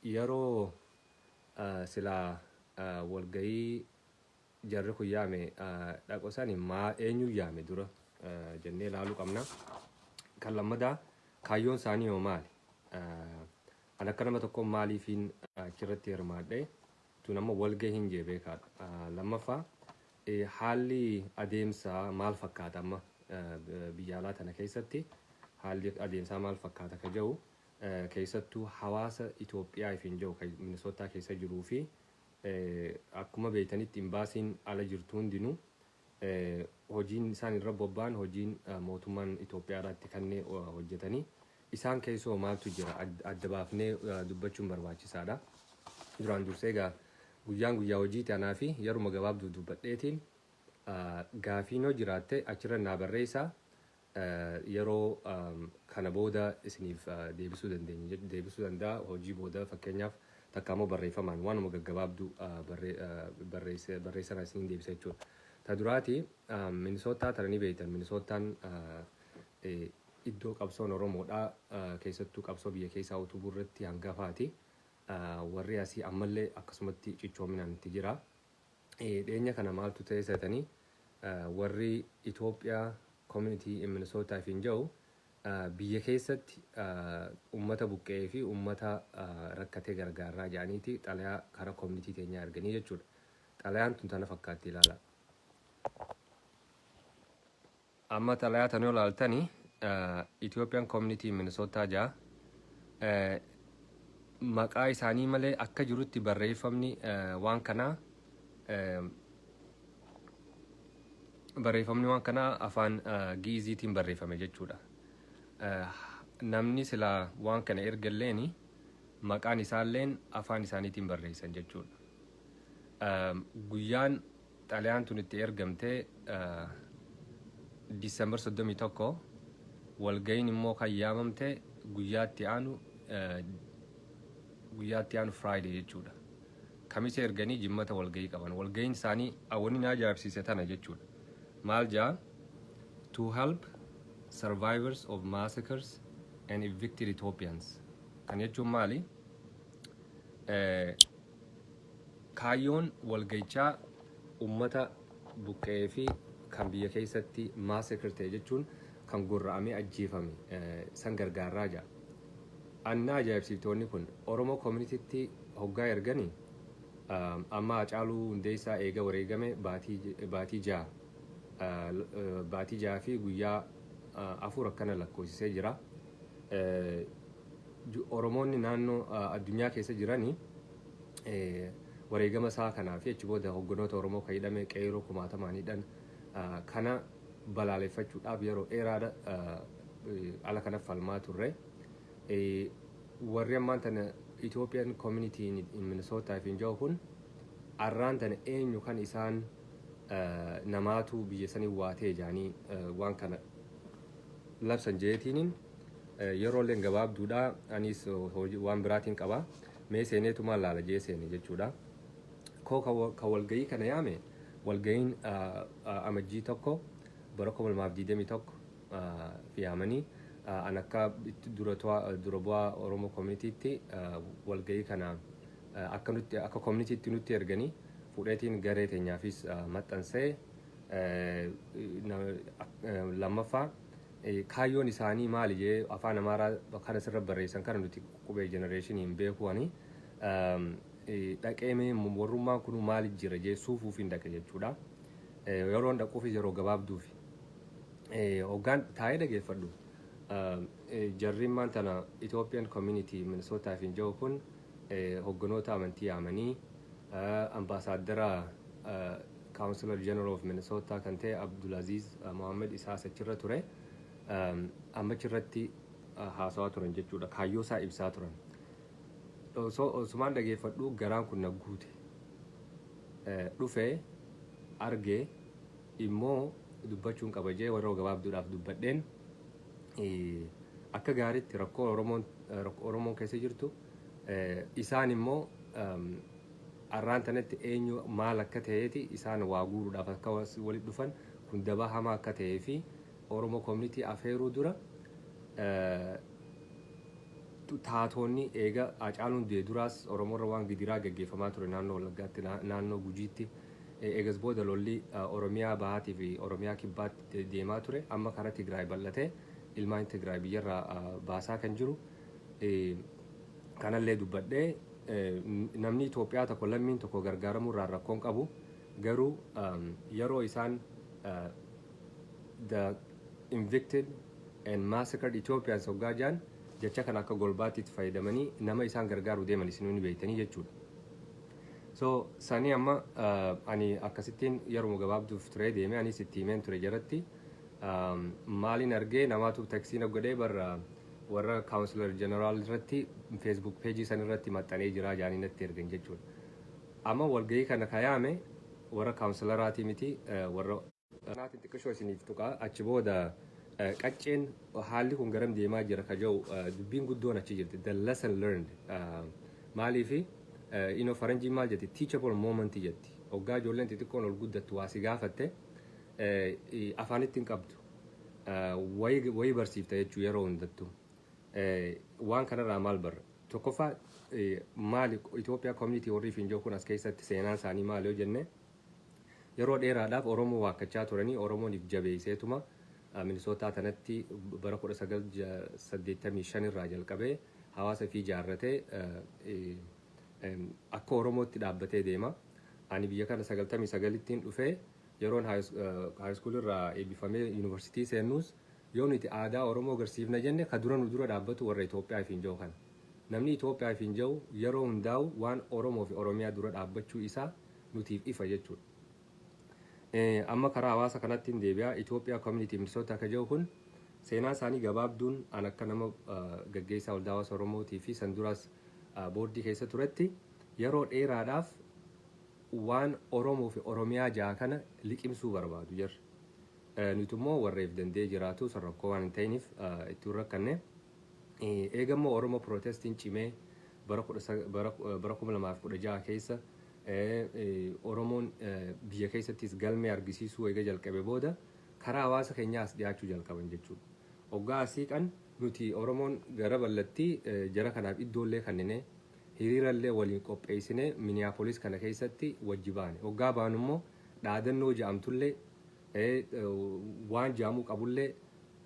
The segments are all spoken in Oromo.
Yeroo silaa walgahii jarri kun yaame dhaqu sani maa eenyu yaame dura jennee ilaaluu qabna. Kan lammadaa, kaayyoon isaanii hoo maali? An akka nama tokko maaliifiin achirratti hirmaadhe? Tun amma walgahiin jee beekaadha. Lammaffaa, haalli adeemsaa maal fakkaata? Amma biyya alaa tana keessatti haalli adeemsaa maal fakkaata ka jedhu, keessattuu hawaasa Itoophiyaa ifin jedhu kan Minisootaa keessa jiruu fi akkuma beektanitti imbaasiin ala jirtu hundinuu hojiin isaan irra bobba'an hojiin mootummaan Itoophiyaadhaatti kanneen hojjetanii isaan keessoo maaltu jira adda baafnee dubbachuun barbaachisaadha. Duraan dursee egaa guyyaan guyyaa hojiiti anaa fi yeruma gabaabduu dubbadheetiin gaafiin yoo jiraatte achirra naa barreessaa, yeroo kana booda isiniif deebisuu dandeenya, deebisuu danda'a hojii booda. Fakkeenyaaf takka immoo barreeffamaan waanuma gaggabaabduu barreessan isiniin deebisa jechuudha. Ta duraati, Minisootaa tana ni beektan. Minisootaan iddoo qabsoon Oromoodha, keessattuu qabsoo biyya keessaa utubuu irratti hangafaati. Warri asii ammallee akkasumatti cichoominaan itti jira. Dhiyeenya kana maaltu ta'e seetanii? Warri Itoophiyaa Community in Minnesota ifin jedhu biyya keessatti ummata buqqa'ee fi ummata rakkatee gargaarraa jedhaniiti xalayaa karaa community teenyaa erganii jechuudha. Xalayaan tun tana fakkaatti, ilaala. Amma xalayaa tana yoo ilaaltani, Ethiopian Community in Minnesota jaa. Maqaa isaanii malee akka jirutti barreeffamni waan kanaa afaan Gi'iziitiin barreeffame jechuudha. Namni silaa waan kana ergalleeni maqaan isaalleen afaan isaaniitiin barreessan jechuudha. Guyyaan xalayaan tun itti ergamte Diisembar 31, walga'iin immoo kan yaamamte guyyaatti aanu Friday jechuudha. Kamisa erganii Jimmata walga'ii qaban. Walga'iin isaanii wanni na ajaa'ibsiise tana jechuudha. Maal jaa? "To help survivors of massacres and evicted Ethiopians." Kan jechuun maali? Kaayyoon walga'ichaa ummata buqqa'ee fi kan biyya keessatti massacre ta'e jechuun kan gorra'amee ajjeefame san gargaarraa jira. Anna ajaa'ibsiiftoonni kun Oromoo communitytti hoggaa erganii, amma Hacaaluu Hundeessaa eega wareegame baatii 6 fi guyyaa 4 akkana lakkoofsisee jira. Oromoonni naannoo addunyaa keessa jiranii wareegama isaa kanaa fi achi booda hogganoota Oromoo kan hidhame, qeeroo kumaatamaan hidhan kana balaaleffachuudhaaf yeroo dheeraadha ala kana falmaa turre. Warri ammaan tana Ethiopian Community in Minnesota fi jiru kun arraan tana eenyu kan isaan namaatu biyya sanii waa ta'e jedhanii waan kana labsan jeetiiniin yeroo illee gabaabduudha, anis waan biraatiin qaba, mee seeneetumaan laala jee seene jechuudha. Koo ka walgayii kana yaame, walgayiin Amajjii 1 bara 2021 yaamanii, an akka dura bu'aa Oromoo communitytti walgayii kana akka nutti akka communitytti nutti erganii fuudheetiin garee teenyaafis maxxansee. Lammaffaa, kaayyoon isaanii maali jee afaan Amaaraa kana sirra barreessan kana nuti qubee generation hin beeku. Ani dhaqee mee warrummaan kun maali jira jee suufuuf hin dhaqe jechuudha. Yeroon dhaquufis yeroo gabaabduufi. Hoggaan taa'ee dhageeffadhu, jarrimmaan tana Ethiopian Community Minnesota fi jiru kun hogganoota amantii yaamanii, ambaasaaddara Counselor General of Minnesota kan ta'e Abdulaziz Mohammed isaas achirra ture. Amma achirratti haasawaa turan jechuudha. Kaayyoo isaa ibsaa turan. Osumaan dhageeffadhu garaan kun na guute. Dhufee argee immoo dubbachuun qaba jee yeroo gabaabduudhaaf dubbadheen akka gaariitti rakkoo Oromoon keessa jirtu, isaan immoo arraan tanatti eenyu maal akka ta'eeti isaan waa guuruudhaaf akka walitti dhufan kun daba hamaa akka ta'ee fi Oromoo community afeeruu dura Taatonni eega Hacaaluun du'e duraas Oromoorra waan gidiraa gaggeeffamaa ture naannoo Wallaggaatti, naannoo Gujiitti. Eegas booda lolli Oromiyaa bahaatii fi Oromiyaa kibbaatti deemaa ture amma karaa Tigraay bal'atee ilmaan Tigraay biyyarraa baasaa kan jiru. Kanallee dubbadhee, namni Itoophiyaa tokko, lammiin tokko gargaaramuu irraa rakkoon qabu, garuu yeroo isaan "the evicted and massacred Ethiopians" hoggaa jaan, jecha kana akka golbaatti itti fayyadamanii nama isaan gargaaruu deeman isinuu ni beektanii jechuudha. So sanii amma ani akkasittiin yeroo gabaabduuf ture deemee anis itti himeen ture jalatti. Maaliin argee, namaatu text na godhee barra, warra consular general irratti Facebook page san irratti maxxanee jira jaanii natti ergan jechuudha. Amma walgahii kana kayaame warra consularaatii miti, warra naatiin xiqqishoo isiniif tuqaa. Achi booda qacceen haalli kun garam deemaa jira ka jiru dubbiin guddoon achi jirti, the lesson learned. Maaliifi ino faranjiin maal jetti? Teachable moment jetti. Hoggaa ijoolleen xixiqqoon ol guddattu waa si gaafatte afaanitti hin qabdu, wayii barsiifta jechuu. Yeroo hundattu waan kanarraa maal barra? Tokkoffaa, maali Itoophiyaa community warri finjoo kun as keessatti seenaan isaanii maali yoo jenne, yeroo dheeraadhaaf Oromoo waakkachaa turanii, Oromoon if jabeesseetuma Minisootaa tanatti bara 1985 irraa jalqabee hawaasa fi ijaarratee akka Oromootti dhaabbatee deema. Ani biyya kana 99ttiin dhufee, yeroon high school irraa eebbifamee yuunivarsiitii seennuus, yoo nuti aadaa Oromoo agarsiifna jenne, ka dura nu dura dhaabbatu warra Itoophiyaa fi hin kana. Namni Itoophiyaa fi hin jiru yeroo hundaa'u waan Oromoo fi Oromiyaa dura dhaabbachuu isaa nutiif ifa jechuudha. Amma karaa hawaasa kanatti hin deebi'a. Itoophiyaa community Minnesota akka jiru kun seenaa isaanii gabaabduun, an akka nama gaggeessaa waldaa hawaasa Oromootii fi san duraas boordii keessa turetti, yeroo dheeraadhaaf waan Oromoo fi Oromiyaa jaha kana liqimsuu barbaadu jarri. Nuti immoo warreef danda'ee jiraatu san rakkoo waan hin ta'iniif itti rakkanne. Eegammoo Oromoo protestiin cimee bara 2016 keessa Oromoon biyya keessattis galmee argisiisuu eega jalqabe booda karaa hawaasa keenyaa as dhiyaachuu jalqaban jechuudha. Hoggaa asii qan nuti Oromoon gara ballattii jara kanaaf iddoollee kenninee, hiriirallee waliin qopheessinee Minneapolis kana keessatti wajji baane. Hoggaa baanu immoo dhaadannoo ja'amtullee, waan ja'amuu qabullee,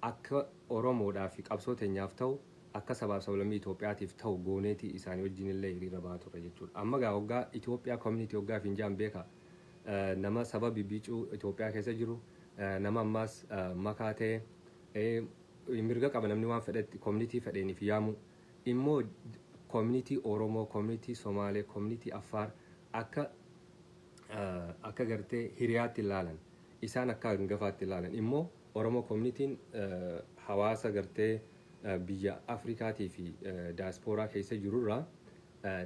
akka Oromoodhaa fi qabsoo teenyaaf ta'u, akka sabaaf sablammii Itoophiyaatiif ta'u gooneetii isaanii wajjin illee hiriira bahaa turre jechuudha. Amma gaa hoggaa Itoophiyaa community hoggaa finjaan beeka, nama saba bibbiicuu Itoophiyaa keessa jiru, nama ammaas makaa ta'e mirga qaba. Namni waan fedhetti community fedheeniif yaamu immoo community Oromoo, community Somaalee, community Affaar akka gartee hiriyaatti ilaalan, isaan akka hangafaatti ilaalan immoo Oromoo communityn hawaasa gartee biyya Afrikaatii fi daaspooraa keessa jirurraa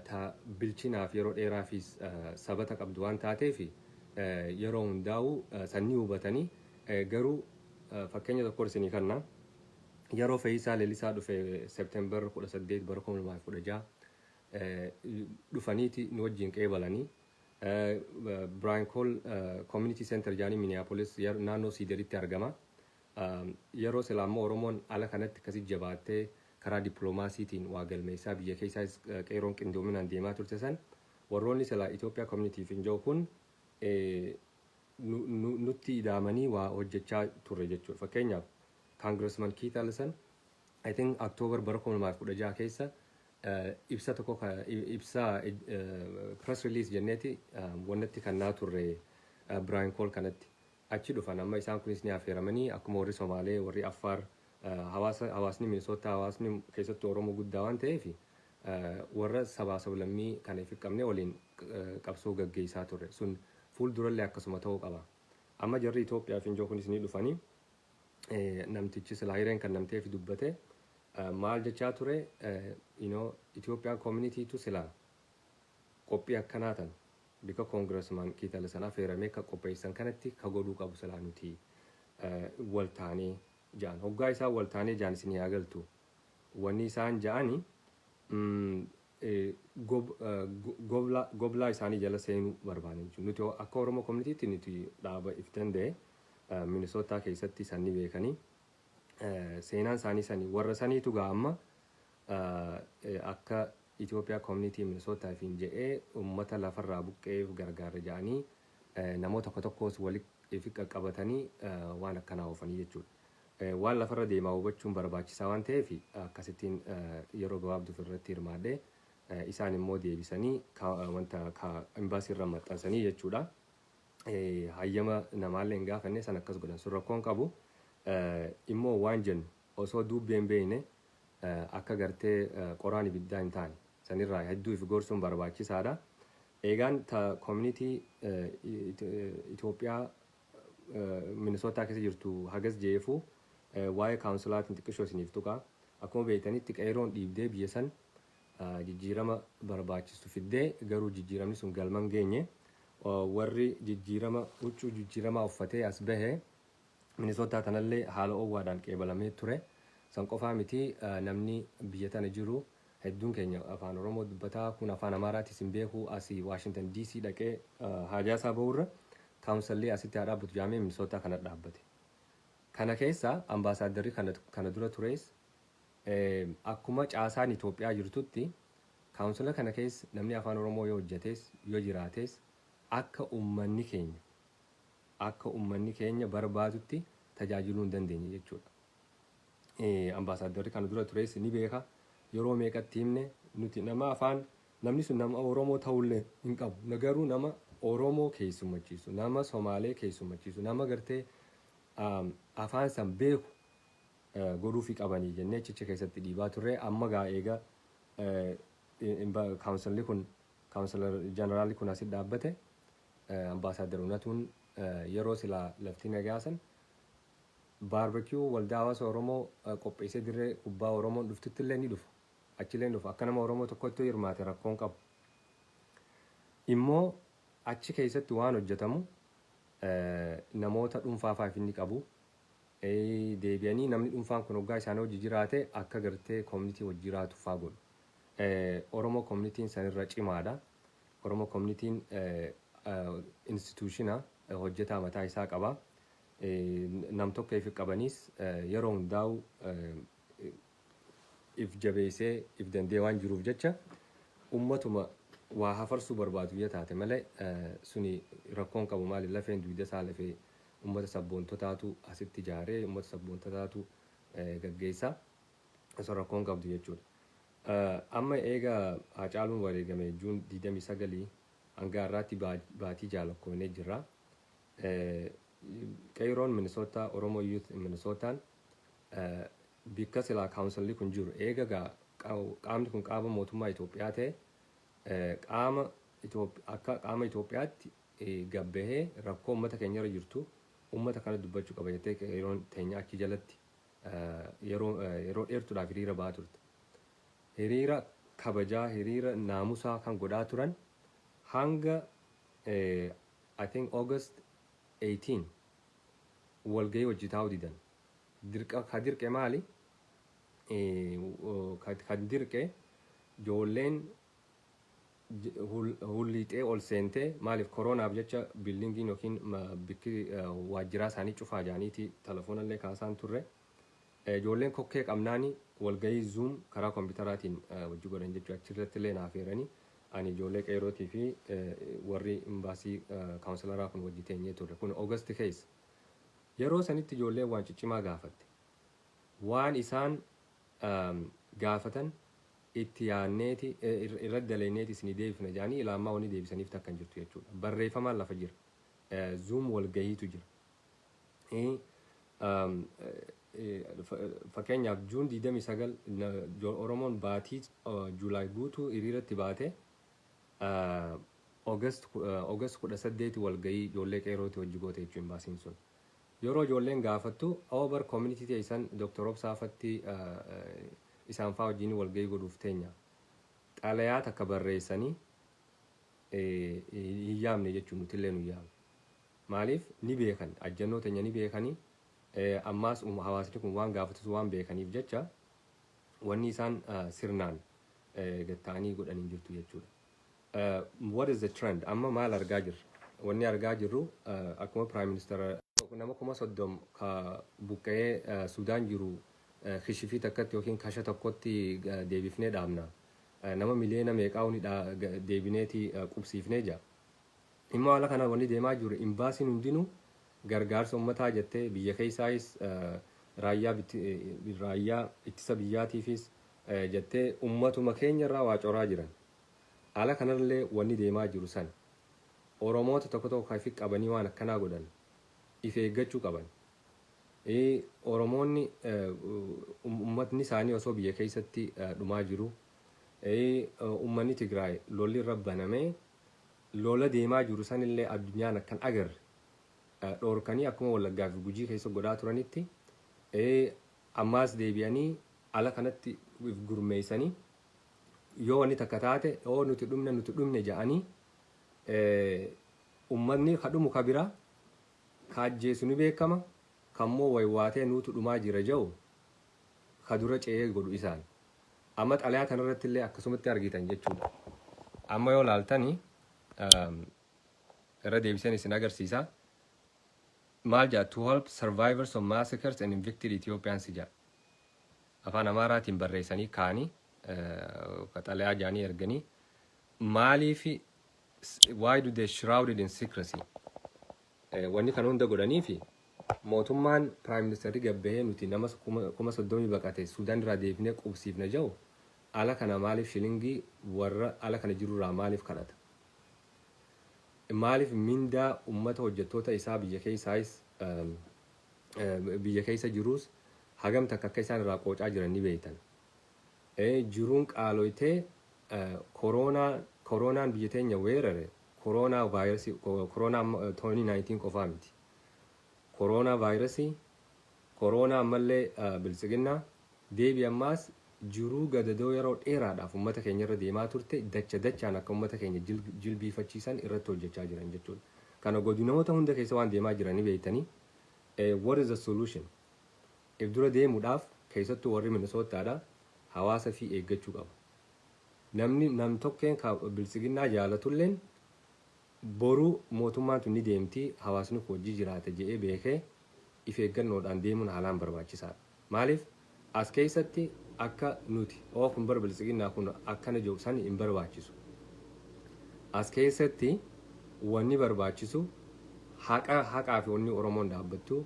ta bilchinaaf yeroo dheeraafis sabata qabdu waan taateef yeroo hundaa'u sanyii hubatanii. Garuu fakkeenya tokko isinii kanna. Yeroo Fayyisaa Leellisaa dhufe, September 18 bara 2016 dhufaniiti nu wajjin qeebalanii Brian Cole Community Center jaanii Minneapolis naannoo Cedaritti argama. Yeroo silaa immoo Oromoon ala kanatti akkasi jabaattee karaa dippiloomaasiitiin waa galmeessaa, biyya keessaas qeeroon qindoominaan deemaa turte san, warroonni silaa Itoophiyaa community fi jiru kun nutti idaamanii waa hojjechaa turre jechuudha. Fakkeenyaaf, Congressman Keith Ellison, I think October bara 2016 keessa, ibsa tokko, ibsa press release jenneeti wannatti kannaa turre Brian Cole kanatti. Achi dhufan. Amma isaan kunis ni affeeramanii, akkuma warri Somaalee, warri Affaar, hawaasni Minnesota, hawaasni keessattuu Oromoo guddaa waan ta'eef, warra sabaa sablammii kana if qabnee waliin qabsoo gaggeessaa turre sun fuuldurallee akkasuma ta'uu qaba. Amma jarri Itoophiyaa fi Injoo kunis ni dhufanii, namtichi silaa hireen kan namteef dubbate maal jechaa ture? Itoophiyaa communitytu silaa qophii akkanaa tan bika Congressman Keith Ellison affeeramee ka qopheessan kanatti ka godhuu qabu silaa nuti wal taanee ja'an. Hoggaa isaan wal taanee ja'an isin yaa galtu. Wanni isaan ja'ani goblaa isaanii jala seenuu barbaadan jechuudha. Nuti akka Oromoo communitytti nuti dhaaba if danda'e Minisootaa keessatti sanni beekanii seenaan isaanii sanii warra saniitu gaa amma Akka Itoophiyaa Community Minnesotaafiin jedhee uummata lafarraa buqqeef gargaarra jedhanii namoota tokko tokkos walitti qaqqabatanii waan akkanaa oofanii jechuudha. Waan lafarra deemaa hubachuun barbaachisaa waan ta'eef akkasittiin yeroo gabaabduuf irratti hirmaadhee, isaan immoo deebisanii wanta imbaasii irra maxxansanii jechuudha. Hayyama namaallee hin gaafanne san akkas godhan sun rakkoon qabu. Immoo waan jennu osoo dubbeen beekne akka gartee qoraan ibiddaa hin taane sanirraa hedduu if gorsuun barbaachisaadha. Eegaan ta community Itoophiyaa Minisootaa keessa jirtu hagas jeefu, waa'ee counselaatiin xiqqishoo isiniif tuqa. Akkuma beektanitti qeeroon dhiibdee biyya san jijjiirama barbaachisu fiddee, garuu jijjiiramni sun galman geenye. Warri jijjiirama huccuu jijjiiramaa uffatee as bahe Minisootaa tanallee haala oowwaadhaan qeebalamee ture. San qofaa miti, namni biyya tana jiru hedduun keenya afaan Oromoo dubbataa, kun afaan Amaaraatis hin beeku. Asii Washington DC dhaqee haajaa isaa bahurra counselli asitti haa dhaabbatu jaamee Minisootaa kana dhaabbate. Kana keessa ambaasaaddarri kana dura tures akkuma caasaan Itoophiyaa jirtutti councela kana keessa namni afaan Oromoo yoo hojjetes yoo jiraates akka uummanni keenya barbaadutti tajaajiluu hin dandeenye jechuudha. Ambaasaaddarri kana dura tures ni beeka. Yeroo meeqatti himne nuti, nama afaan namni sun nama Oromoo ta'ullee hin qabu. Garuu nama Oromoo keessummachiisu, nama Somaalee keessummachiisu, nama gartee afaan san beeku godhuufii qabanii jennee achicha keessatti dhiibaa turre. Amma gaa eega counselli kun, counselor generalli kun asitti dhaabbate, ambaasaadar Unatuun yeroo silaa lafti nagaasan barbecue waldaa hawaasa Oromoo qopheessee dirree kubbaa Oromoon dhuftutti illee ni dhufa. Achillee ni dhufa. Akka nama Oromoo tokkotti hirmaate rakkoon qabu. Immoo achi keessatti waan hojjetamu namoota dhuunfaafaaf inni qabu. Deebi'anii namni dhuunfaan kun hoggaa isaanii hojii jiraate akka gartee community hojii jiraatu faa godhu. Oromoo communityn sanirra cimaadha. Oromoo communityn institutiona hojjetaa mataa isaa qaba. Nam tokko if qabaniis yeroo hundaa'u if jabeessee if dandee waan jiruuf jecha ummatuma waa hafarsuu barbaadu biyya taate malee suni rakkoon qabu. Maali, lafeen dugda isaa lafee ummata sabboontotaatu asitti ijaaree ummata sabboontotaatu gaggeessa, osoo rakkoon qabdu jechuudha. Amma eega Haacaaluun wareegame June 29 hanga har'aatti baatii jaalakkoonee jirra. Qeeroon Minnesota, Oromo Youth in Minnesotaan bikka silaa counselli kun jiru, eega qaamni kun qaama mootummaa Itoophiyaa ta'e, qaama akka qaama Itoophiyaatti gabbahee rakkoo uummata keenya irra jirtu uummata kana dubbachuu qaba jettee qeeroon teenya achi jalatti yeroo dheertuudhaaf hiriira bahaa turte. Hiriira kabajaa, hiriira naamusaa kan godhaa turan hanga I think August 18 walgahii hojii taa'uu didan. Dirqa ka dirqe maali? Kan dirqe ijoolleen hulliixee ol seentee, maaliif koroonaaf jecha buildingiin yookiin bikki waajjiraa isaanii cufaa jaaniiti telefoonallee kaasaan turre. Ijoolleen kokkee qabnaani walgahii Zoom karaa kompiitaraatiin hojii godhan jechuudha. Achirratti illee naaf eeranii ani ijoollee qeerootii fi warri imbaasii counselaraa kun hojii teenyee turre. Kun August keessa. Yeroo sanitti ijoolleen waan ciccimaa gaafatte. Waan isaan gaafatan itti yaanneeti irratti daleeneeti isinii deebifna jedhanii ilaamaa wanni deebisaniif takka hin jirtu jechuudha. Barreeffamaan lafa jira. Zoom walgahiitu jira. Fakkeenyaaf June 29 Oromoon baatii July guutuu hiriiratti baate, August 18 walgahii ijoollee qeerooti hojii goote jechuun imbaasiin sun. Yeroo ijoolleen gaafattu over community teessan Dr. Obsaafatti isaan faa wajjin walgahii godhuuf teenya. Xalayaa takka barreessanii hin yaamne jechuun nuti illee nu yaamne. Maaliif, ni beekan, ajjannoo teenya ni beekanii, ammaas hawaasni kun waan gaafatus waan beekaniif jecha wanni isaan sirnaan gatta'anii godhanii jirtu jechuudha. What is the trend? Amma maal argaa jirra? Wanni argaa jirru akkuma Prime Minister nama 30,000 ka buqqa'ee Sudaan jiru Kishifii takkatti yookiin kasha tokkotti deebifnee dhaabna. Nama miliyoona meeqaa ni deebineeti qubsiifnee jira. Immoo haala kana wanni deemaa jiru, imbaasiin hundinuu gargaarsa uummataa jettee biyya keessaayis raayyaa ittisa biyyaatiifis jettee uummatuma keenya irraa waa coraa jiran. Haala kanallee wanni deemaa jiru san Oromoota tokko tokko kan ifi qabanii waan akkanaa godhan if eeggachuu qaban. Oromoonni uummatni isaanii osoo biyya keessatti dhumaa jiru, uummanni Tigraay lolli irra banamee lola deemaa jiru sanillee addunyaan akkan agarre dhoorkanii akkuma Wallaggaa fi Gujii keessa godhaa turanitti, ammaas deebi'anii ala kanatti if gurmeessanii yoo wanni takka taate oo nuti dhumne, nuti dhumne ja'anii, uummanni ka dhumu ka biraa, ka ajjeesu ni beekama, kammoo waywaatee nuutu dhumaa jira jedhu ka dura ce'ee godhu isaan. Amma xalayaa kanarratti illee akkasumatti argitan jechuudha. Amma yoo laaltani irra deebiseen isin agarsiisa. Maal jedha? "To help survivors of massacres and evicted Ethiopians" jedha. Afaan Amaaraatiin barreessanii kaanii xalayaa jaanii erganii. Maaliif, why do they shroud it in secrecy? Wanni kana hunda godhanii fi mootummaan prime ministerri gabbahee nuti nama 30,000 baqate Suudaan irraa deebinee qubsiifna jedhu, ala kana maaliif shilingii warra ala kana jirurraa maaliif kadhata? Maaliif mindaa ummata hojjettoota isaa biyya keessaayis biyya keessa jiruus hagam takka akka isaan irraa qoocaa jiran ni beektan. Jiruun qaaloytee, kooroonaan biyya teenya weerare, kooroonaa vaayirasii kooroonaa 2019 qofaa miti. Kooroonaa vaayirasii, kooroonaa ammallee biltsiginnaa deebi, ammaas jiruu gadadoo yeroo dheeraadhaaf uummata keenya irra deemaa turte dacha dachaan akka uummata keenya jilbiifachiisan irratti hojjechaa jiran jechuudha. Kana godinoota hunda keessa waan deemaa jiranii beektanii. What is the solution? If dura deemuudhaaf keessattuu warri Minisootaadha hawaasa fi eeggachuu qaba. Namni nam tokkeen biltsiginnaa jaalatulleen boruu mootummaan tun ni deemti, hawaasni kun hojii jiraata jedhee beekee if eeggannoodhaan deemuun haalaan barbaachisaadha. Maaliif, as keessatti akka nuti oo kun bar biltsiginnaa kun akkana jiru san hin barbaachisu. As keessatti wanni barbaachisu haqa, haqaa fi wanni Oromoon dhaabbattu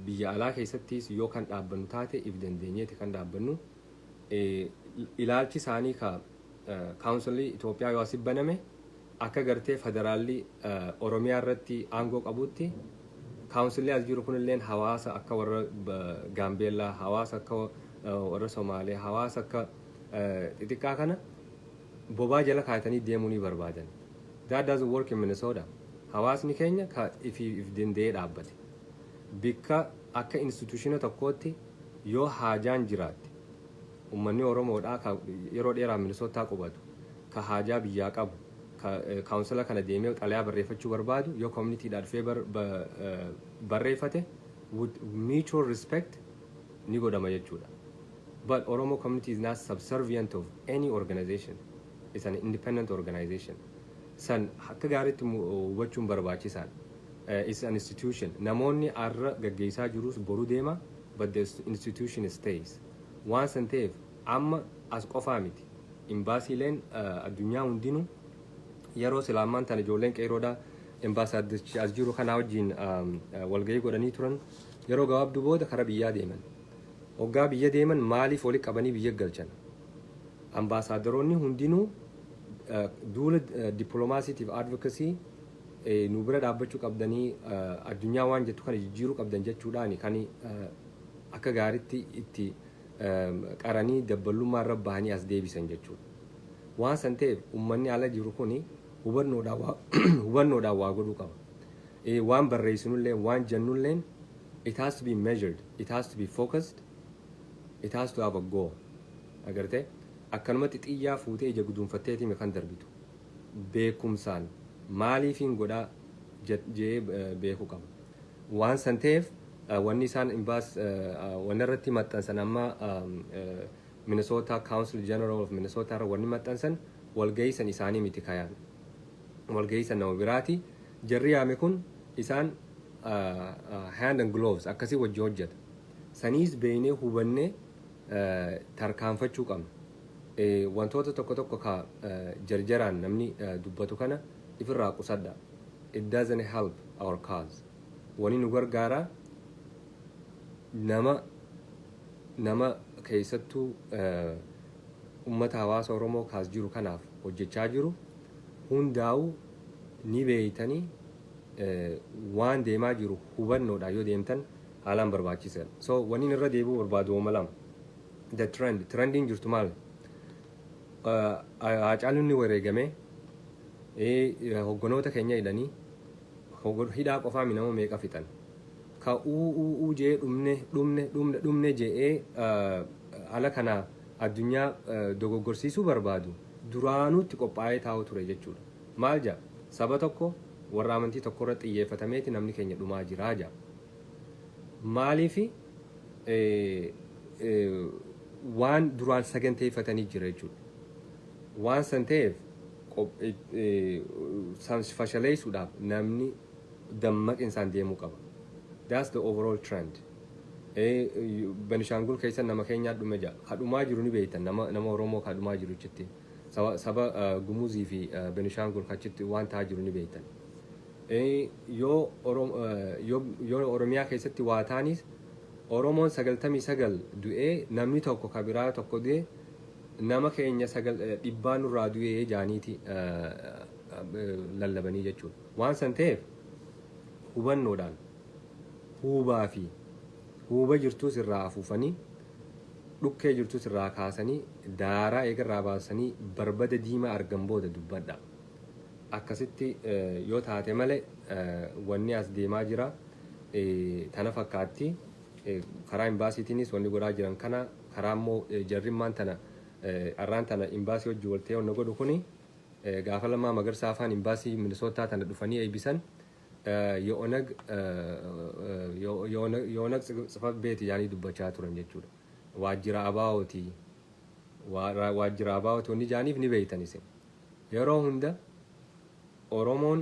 biyya alaa keessattis yoo kan dhaabbannu taate if dandeenyeeti kan dhaabbannu. Ilaalchi isaanii ka councilii Itoophiyaa yoo asi baname akka gartee federaalli Oromiyaa irratti aangoo qabutti, councilii as jiru kunilleen hawaasa akka warra Gaambeellaa, hawaasa akka warra Somaalee, hawaasa akka xixiqqaa kana bobaa jala kaayatanii deemuu ni barbaadan. That doesn't work in Minnesota. Hawaasni keenya ka if danda'ee dhaabbate. Bikka akka institutiona tokkootti yoo haajaan jiraatte, uummanni Oromoodhaa ka yeroo dheeraa Minnesota qubatu, ka haajaa biyyaa qabu, ka councila kana deemee xalayaa barreeffachuu barbaadu, yoo communityidhaa dhufee barreeffate, with mutual respect ni godhama jechuudha. But Oromo community is not subservient of any organization. It's an independent organization. San akka gaariitti hubachuun barbaachisaadha. It's an institution. Namoonni har'a gaggeessaa jirus boru deema, but the institution stays. Waan san ta'eef amma as qofaa miti. Imbaasiileen addunyaa hundinuu yeroo silaamaan tana ijoolleen qeeroodhaa imbaasaaddarichi as jiru kanaa wajjin walgahii godhanii turan, yeroo gabaabduu booda kara biyyaa deeman. Hoggaa biyya deeman maaliif walitti qabanii biyya galchan? Ambaasaadaroonni hundinuu duula dippiloomaasiitiif advocacy nu bira dhaabbachuu qabdanii, addunyaa waan jettu kana jijjiiruu qabdan jechuudhaan kan akka gaariitti itti qaranii dabballummaa irra bahanii as deebisan jechuudha. Waan san ta'eef uummanni ala jiru kuni hubannoodhaan waa godhuu qaba. Waan barreessinullee waan jennulleen it has to be measured, it has to be focused, it has to have a goal. Agartee, akkanumatti xiyyaa fuutee ija guduunfatteetii kan darbitu. Beekumsaan maaliifiin godhaa jee beekuu qaba. Waan san ta'eef wanni isaan imbaas wanni irratti maxxansan, amma Minnesota Council General of Minnesota irra wanni maxxansan, walga'iisan isaanii miti kayaan. Walga'iisan nama biraati. Jarri yaame kun isaan hand and gloves akkasii wajji hojjeta. Saniis beeynee hubannee tarkaanfachuu qabna. Wantoota tokko tokko ka jarjaraan namni dubbatu kana ifirraa qusadha. It doesn't help our cause. Wani nu gargaara nama keessattuu ummata hawaasa Oromoo kaas jiru kanaaf hojjechaa jiru hundaa'u ni beeytanii, waan deemaa jiru hubannoodha yoo deemtan haalaan barbaachisaadha. So wanni irra deebi'uu barbaadu ooma lama. The trend, trendiin jirtu maal? Haacaaluun ni wareegame, hogganoota keenya hidhanii, hidhaa qofaa nama meeqa fixan. Ka uu uu uu jee dhumne dhumne dhumne dhumne je'ee ala kana addunyaa dogoggorsiisuu barbaadu duraanuutti qophaa'ee taa'u ture jechuudha. Maal jaa? Saba tokko, warra amantii tokko irratti xiyyeeffatameeti namni keenya dhumaa jiraa jaa. Maaliifi waan duraan saganteeffatanii jira jechuudha. Waan san ta'eef fashaleessuudhaaf namni dammaqinsaan deemuu qaba. That's the overall trend. Benishaangul keessa nama keenyaa dhume jira. Ka dhumaa jiru ni beektan, nama Oromoo ka dhumaa jiru jetti. Saba Gumuzii fi Benishaangul achitti waan ta'aa jiru ni beektan. Yoo Oromiyaa keessatti waa ta'anis, Oromoon 99 du'ee, namni tokko ka biraa tokko du'ee, nama keenya sagal dhibbaa nurraa du'ee jaaniiti lallabanii jechuudha. Waan san ta'eef hubannoodhaan huubaa fi huuba jirtus irraa afuufanii, dhukkee jirtus irraa kaasanii, daaraa eegarraa baasanii, barbada diimaa argan booda dubbadha. Akkasitti yoo taate malee wanni as deemaa jira tana fakkaatti. Karaa imbaasiitiinis wanni godhaa jiran kana, karaa immoo jarrimmaan tana arraan tana imbaasii hojii waltee wanna godhu kuni, gaafa Lammaa Magarsaa afaan imbaasii Minisootaa tana dhufanii eebbisan የኦነግ ጽሕፈት ቤት yaanii dubbachaa turan jechuudha. Waajjira ABO'ti. Waajjira ABO'ti wanni jaaniif ni beeytan isin. Yeroo hunda Oromoon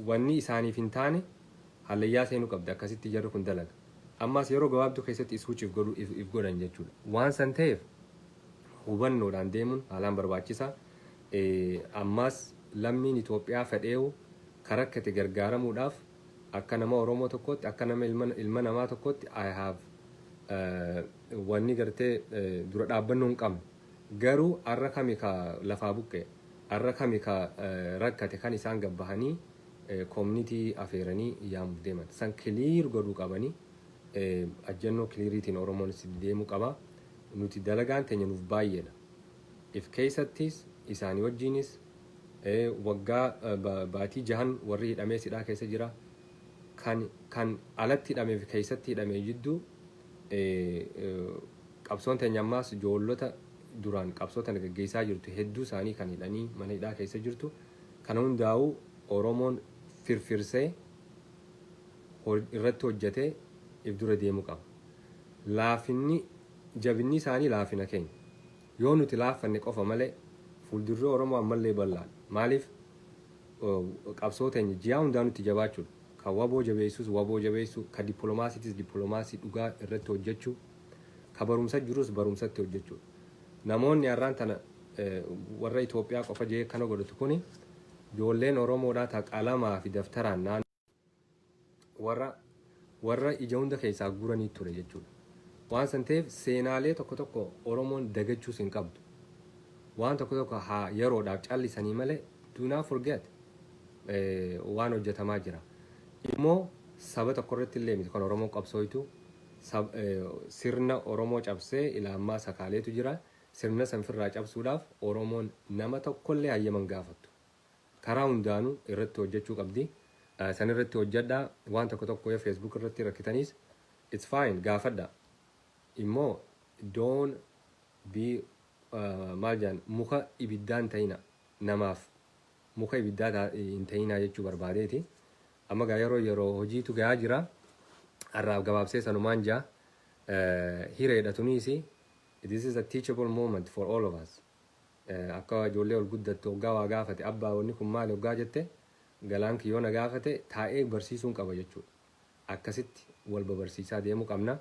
wanni isaaniif hin taane hallayyaa seenuu qabdi, akkasitti jarri kun dalaga. Ammas yeroo gabaabduu keessatti switch if godhan jechuudha. Waan san ta'eef hubannoodhaan deemuun haalaan barbaachisaa. Ammas lammiin Itoophiyaa fedheewu karakkate gargaaramuudhaaf akka nama Oromoo tokkootti, akka nama ilma namaa tokkootti, I have wanni gartee dura dhaabbannoo hin qabne. Garuu har'a kami ka lafaa buqqe, har'a kami ka rakkate kan isaan gabbahanii community afeeranii yaamuuf deeman. San clear godhuu qabanii, ajjannoo cleariitiin Oromoon deemuu qaba. Nuti dalagaan teenya nuuf baay'eedha. If keessattis isaanii wajjinis waggaa baatii 6n warri hidhamee sidhaa keessa jira. Kan alatti hidhamee fi keessatti hidhamee jidduu qabsoon teenya ammaas ijoollota duraan qabsoo tana gaggeessaa jirtu hedduu isaanii kan hidhanii mana hidhaa keessa jirtu. Kana hundaa'uu Oromoon firfirsee irratti hojjetee if dura deemuu qaba. Laafinni jabinni isaanii laafina keenya. Yoo nuti laaffanne qofa malee fuuldurri Oromoo ammallee bal'aadha. Maaliif qabsoo teenya ji'a hundaa nuti jabaachuudha. Kan WBO jabeessus WBO jabeessuu, kan dippiloomaasiitis dippiloomaasii dhugaa irratti hojjechuu, ka barumsa jirus barumsatti hojjechuudha. Namoonni har'aan tana warra Itoophiyaa qofa jee kana godhatu kuni, ijoolleen Oromoodhaa ta qalamaa fi daftaraan naannoo warra ija hunda keessaa guranii ture jechuudha. Waan san ta'eef seenaalee tokko tokko Oromoon dagachuus hin qabdu. Waan tokko tokko haa yeroodhaaf callisanii malee, do not forget, waan hojjetamaa jira. Immoo saba tokko irratti illee miti kan Oromoon qabsooytu, sirna Oromoo cabsee ilaammaa sakaaleetu jira. Sirna sanfirraa cabsuudhaaf Oromoon nama tokkollee hayyaman gaafattu. Karaa hundaanuu irratti hojjechuu qabdi. San irratti hojjedhaa. Waan tokko tokko yoo Facebook irratti rakkitaniis, it's fine, gaafadha. Immoo don't be, maal jedhan, muka ibiddaa hin ta'ina, namaaf muka ibiddaa hin ta'inaa jechuu barbaadeeti. Amma gaa yeroo hojiitu gahaa jira. Har'aaf gabaabsee sanumaan jaa. Hireedha tuniisi. This is a teachable moment for all of us. Akka ijoollee ol guddattu, hoggaa waa gaafate, "Abbaa, wanni kun maali?" hoggaa jette, galaan kiyyoo na gaafate taa'ee barsiisuun qaba jechuudha. Akkasitti Wal babarsiisaa deemuu qabna.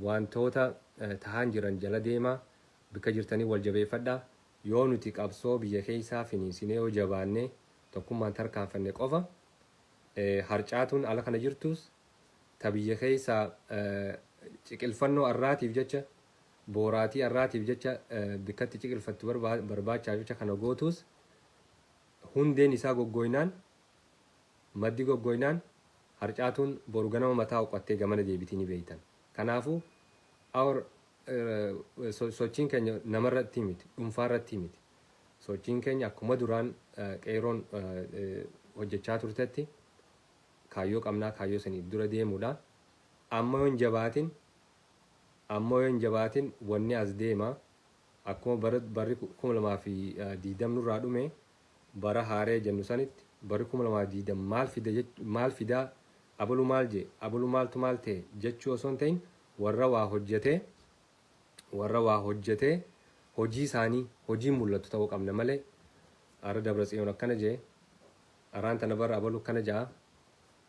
Wantoota tahaan jiran jala deemaa, bikka jirtanii wal jabeeffadhaa. Yoo nuti qabsoo biyya keessaa finiinsinee, yoo jabaannee tokkummaan tarkaanfanne qofa, harcaatuun ala kana jirtus ta biyya keessaa ciqilfannoo arraatiif jecha, booraatii arraatiif jecha, bikkatti ciqilfattu barbaachaaf jecha kana gootus, hundeen isaa goggoynaan, maddi goggoynaan, harcaatuun boru ganama mataa uqattee gamana deebitii ni beeytan. Kanaafuu our sochiin keenya namarratti miti, dhuunfaarratti miti. Sochiin keenya akkuma duraan qeeroon hojjechaa turtetti kaayyoo qabnaa, kaayyoo saniif dura deemuudha. Amma yoo hin jabaatin, amma yoo hin jabaatin, wanni as deema akkuma barri 2020 nurraa dhume bara haaree jennu sanitti, barri 2020 maal fida, maal fidaa, abaluu maal jee, abaluu maaltu maal ta'e jechuu osoo hin ta'in, warra waa hojjetee, warra waa hojjetee hojii isaanii hojii mul'atu ta'uu qabna malee, arra Dabra Tsiyoon akkana jee, araan tana bara abaluu akkana ja'a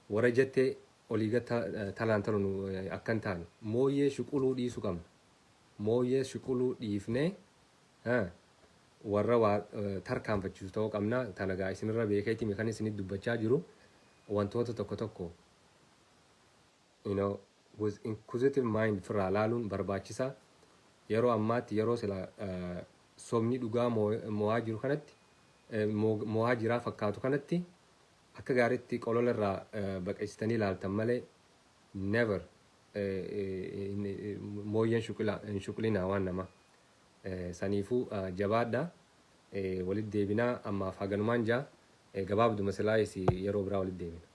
warra jettee olii gad talaan talu akka hin taane, mooyyee shuquluu dhiisuu qabna. Mooyyee shuquluu dhiifnee warra waa tarkaanfachiisu ta'uu qabna. Tana gaa isinirra beekeeti kan isinitti dubbachaa jiru. Wantoota tokko tokko with inquisitive mind firraa laaluun barbaachisaa. Yeroo ammaatti, yeroo sila sobni dhugaa mo'aa jiru kanatti, mo'aa jiraa fakkaatu kanatti, akka gaariitti qolola irraa baqeessitanii ilaaltan malee, never mooyyeen hin shuqilinaa waan nama. Saniifuu jabaadha, walitti deebinaa. Ammaaf haganumaan jaa, gabaabduma silaayis, yeroo biraa walitti deebina.